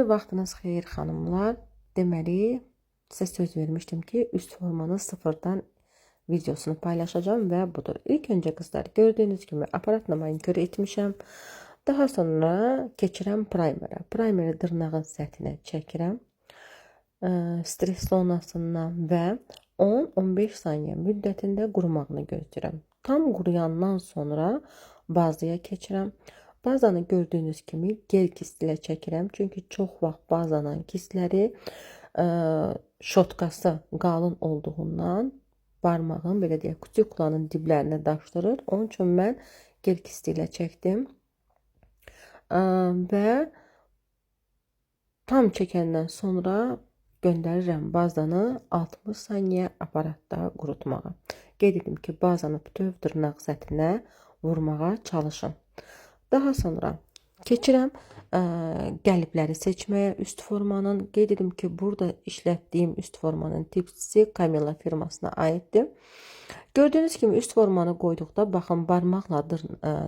Hər vaxtınız xeyir xanımlar. Deməli, sizə söz vermişdim ki, üst formanı sıfırdan videosunu paylaşacağım və budur. İlk öncə qızlar, gördüyünüz kimi aparatla manikür etmişəm. Daha sonra keçirəm primerə. Primeri dırnağın səthinə çəkirəm. Stres zonasından və 10-15 saniyə müddətində qurumağını gözləyirəm. Tam quruyandan sonra bazaya keçirəm. Bazanı gördüyünüz kimi gel kist ilə çəkirəm. Çünki çox vaxt bazanın kistləri şotkası qalın olduğundan barmağın, belə deyək, kutikulanın diblərinə daşdırır. Onun üçün mən gel kisti ilə çəkdim. Və tam çəkəndən sonra göndərirəm bazanı 60 saniyə aparatda qurutmağa. Qeyd edim ki, bazanı bütöv dırnaq səthinə vurmağa çalışın. Daha sonra keçirəm qəlibləri seçməyə üst formanın. Qeyd edim ki, burada işlətdiyim üst formanın tipsisi Camilla firmasına aiddir. Gördüyünüz kimi üst formanı qoyduqda baxın barmaqla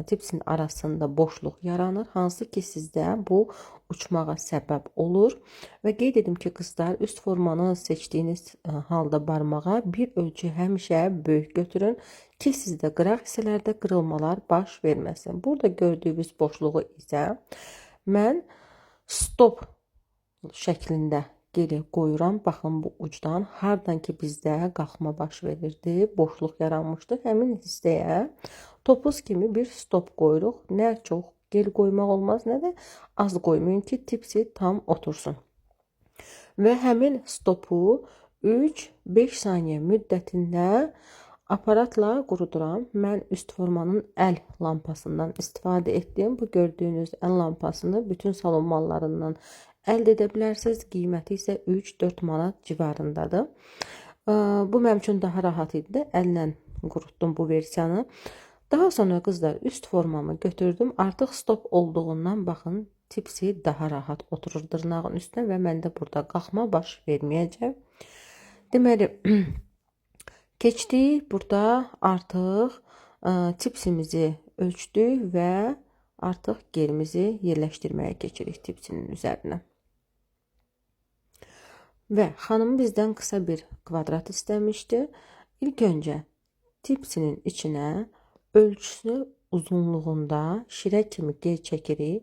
tipsin arasında boşluq yaranır, hansı ki sizdə bu uçmağa səbəb olur. Və qeyd edim ki, qızlar, üst formanı seçdiyiniz halda barmağa bir ölçü həmişə böyük götürün ki, sizdə qıraq hissələrdə qırılmalar baş verməsin. Burada gördüyünüz boşluğu isə mən stop şəklində geri qoyuram. Baxın bu ucdan hardan ki bizdə qalxma baş verirdi, boşluq yaranmışdı. Həmin hissəyə topuz kimi bir stop qoyuruq. Nə çox gel qoymaq olmaz, nə də az qoymayın ki, tipsi tam otursun. Və həmin stopu 3-5 saniyə müddətində aparatla quruduram. Mən üst formanın əl lampasından istifadə etdim. Bu gördüyünüz əl lampasını bütün salon mallarından əldə edə bilərsiniz. Qiyməti isə 3-4 manat civarındadır. Bu mənim üçün daha rahat idi. Əllə qurutdum bu versiyanı. Daha sonra qızlar, üst formamı götürdüm. Artıq stop olduğundan baxın tipsi daha rahat oturur dırnağın üstünə və məndə burada qalxma baş verməyəcək. Deməli, keçdik burada artıq tipsimizi ölçdük və artıq gelimizi yerləşdirməyə keçirik tipsinin üzərinə. Və xanım bizdən qısa bir kvadrat istəmişdi. İlk öncə tipsinin içinə ölçüsü uzunluğunda şirə kimi gel çəkirik.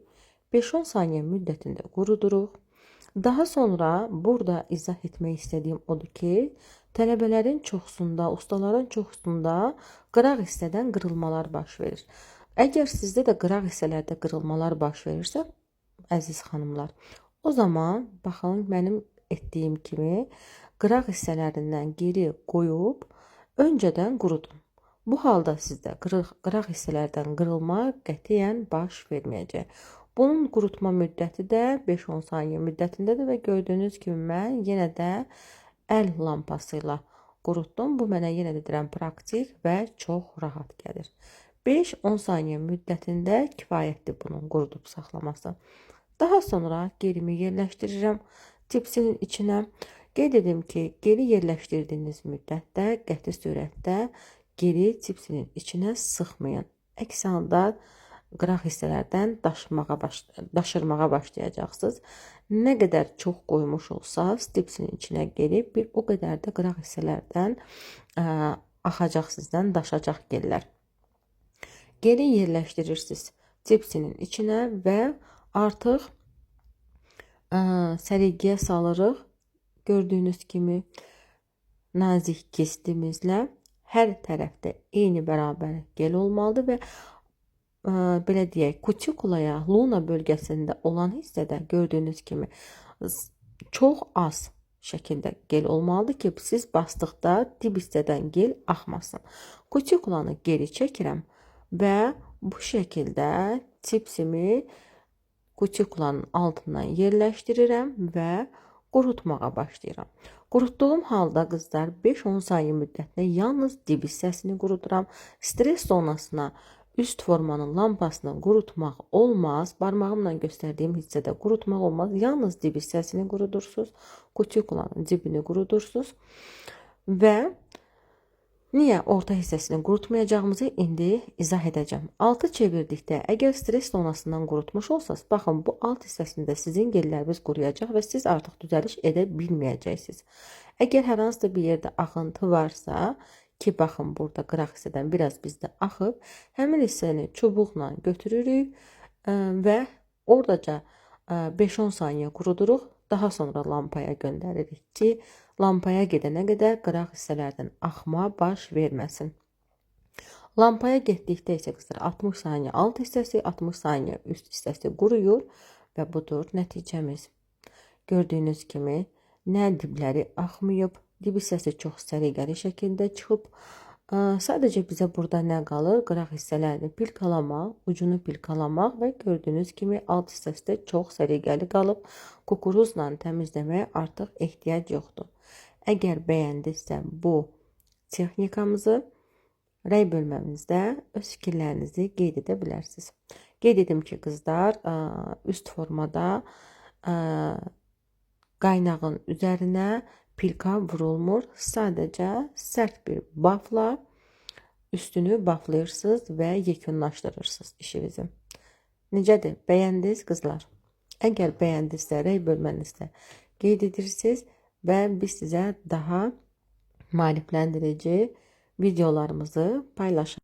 5-10 saniyə müddətində quruduruq. Daha sonra burada izah etmək istədiyim odur ki, tələbələrin çoxsunda, ustaların çoxsunda qıraq hissədən qırılmalar baş verir. Əgər sizdə də qıraq hissələrdə qırılmalar baş verirsə, əziz xanımlar, o zaman baxın mənim etdiyim kimi qıraq hissələrindən geri qoyub öncədən qurudun. Bu halda sizdə qıraq hissələrdən qırılma qətiyyən baş verməyəcək. Bunun qurutma müddəti də 5-10 saniyə müddətindədir və gördüyünüz kimi mən yenə də əl lampası ilə qurutdum. Bu mənə yenə də deyirəm praktik və çox rahat gəlir. 5-10 saniyə müddətində kifayətdir bunun qurudub saxlaması. Daha sonra gerimi yerləşdirirəm tipsinin içinə. Qeyd edim ki, geri yerləşdirdiyiniz müddətdə qəti sürətdə geri tipsinin içinə sıxmayın. Əks halda qıraq hissələrdən daşırmağa başlayacaqsınız. Nə qədər çox qoymuş olsaz, tipsinin içinə gelib bir o qədər də qıraq hissələrdən axacaq sizdən, daşacaq gellər. Geri yerləşdirirsiniz tipsinin içinə və artıq səliqəyə salırıq. Gördüyünüz kimi nazik kestimizlə hər tərəfdə eyni bərabər gel olmalıdır və belə deyək, kutikulaya, luna bölgəsində olan hissədə gördüyünüz kimi çox az şəkildə gel olmalıdır ki, siz basdıqda dib hissədən gel axmasın. Kutikulanı geri çəkirəm və bu şəkildə tipsimi kutikulanın altından yerləşdirirəm və qurutmağa başlayıram. Qurutduğum halda qızlar 5-10 saniyə müddətində yalnız dib hissəsini quruduram. Stres zonasına üst formanın lampasını qurutmaq olmaz. Barmağımla göstərdiyim hissədə qurutmaq olmaz. Yalnız dib hissəsini qurudursunuz. Kutikulanın dibini qurudursunuz. Və Niyə orta hissəsini qurutmayacağımızı indi izah edəcəm. Altı çevirdikdə əgər stres zonasından qurutmuş olsanız, baxın bu alt hissəsində sizin gelləriniz quruyacaq və siz artıq düzəliş edə bilməyəcəksiniz. Əgər hər hansısa bir yerdə axıntı varsa, ki baxın burada qıraq hissədən biraz bizdə axıb, həmin hissəni çubuqla götürürük və oradaca 5-10 saniyə quruduruq. Daha sonra lampaya göndəririk ki, lampaya gedənə qədər qıraq hissələrdən axma baş verməsin. Lampaya getdikdə isə qızlar 60 saniyə alt hissəsi, 60 saniyə üst hissəsi quruyur və budur nəticəmiz. Gördüyünüz kimi nə dibləri axmayıb, dib hissəsi çox səliqəli şəkildə çıxıb. Sadəcə bizə burada nə qalır? Qıraq hissələrini pilkalamaq, ucunu pilkalamaq və gördüyünüz kimi alt hissəsi də çox səliqəli qalıb. Kukuruzla təmizləməyə artıq ehtiyac yoxdur. Əgər bəyəndinizsə bu texnikamızı rəy bölməmizdə öz fikirlərinizi qeyd edə bilərsiniz. Qeyd edim ki, qızlar, üst formada qaynağın üzərinə pilka vurulmur. Sadəcə sərt bir bafla üstünü baflayırsınız və yekunlaşdırırsınız işinizi. Necədir? Bəyəndiniz qızlar? Əgər bəyəndinizsə, rəy bölmənizdə qeyd edirsiniz və biz sizə daha maarifləndirici videolarımızı paylaşırıq.